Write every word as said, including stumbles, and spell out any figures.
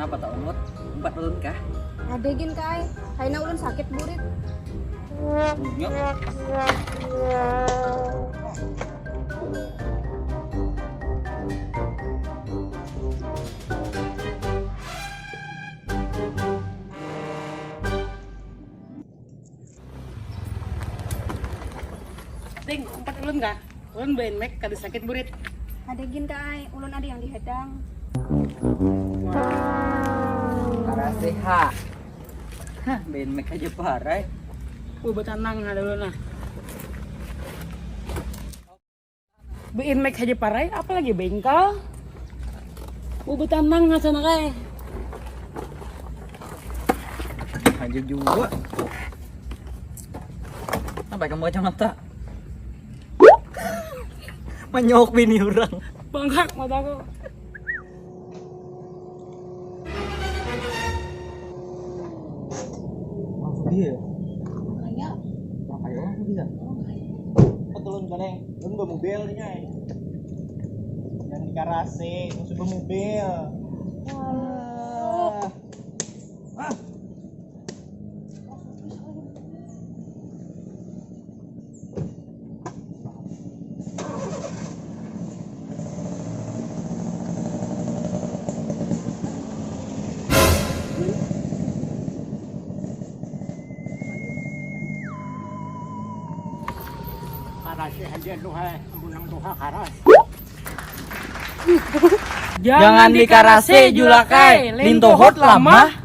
Napa tak umut? Umpat ulun kah? Ada gin kai. Kaina ulun sakit burit. Punya. Ding, umpat ulun kah? Ulun bain mek kada sakit burit. Ada gin kai, ulun ada yang dihadang. Karasih ha. Hah, bain mek aja parai. Uh, batanang ada ulun nah. Bain mek aja parai, apalagi bengkal. Uh, batanang nah sana kai. Aja juga. Sampai kamu kacamata. Manyok bini orang. Bangkak mataku. Langsung dia ya? Orang kaya. Orang kaya orang dia. Orang kaya. Betul, galeng. Lu udah mobil nih, Nyai. Yang di garasi, lu sudah mobil. Wah. Ah. Karasih aja tuh, hai. Amun nang tuha karas. Jangan dikarasi, Julakai. Lintuhut lamah.